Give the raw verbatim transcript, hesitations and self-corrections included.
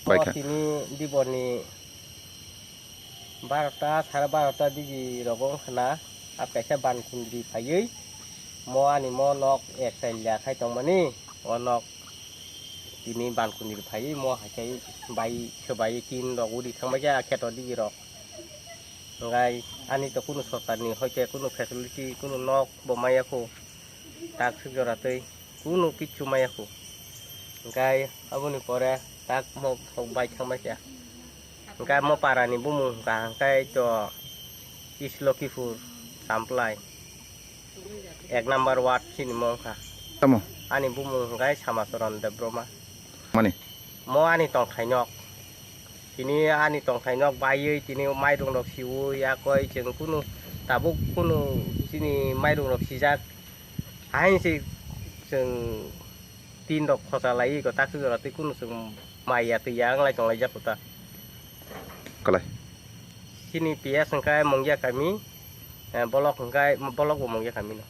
Bai kha. Tini diborni barota, sare barota digi rogo wngkha na, ap kaisa ban kundri phaiwi mo ani mo nok ek chailya khai tongmani, o nok tini ban kundri phaiwi mo hai khai bai swbai tin rok uri thangbai kha kheto digi rok. Hwnkhe ani to kunu sorkarni hoite kunu facility, kunu nok bo maya kho, tak swk jora twi kunu kichu maya kho. Hwnkhe aboni pore tak mo sok bai thangbai kha. Hwnkhe mo parani bumung hwnkha hwnkhe to East Lokhipur, Samplai, ek number ward chini mo wngkha. Tamo? Ani bumung hwnkhe Samacharan Debbarma. Mani? Mo ani tongthai nok. Tini ani tongthai nok baiwi tini mairung rok siwi yakoi chwng kunu tabuk kunu chini mairung rok sijak. Hain se chwng tin rok khosa lai ko tak jora tei kunu chwng mai ya twi ya wng lai tong lai jak ta. Kalai. Chini P S hwnkhe Mungya kami, eh, bolok hwnkhe bolok bo Mungya kami no.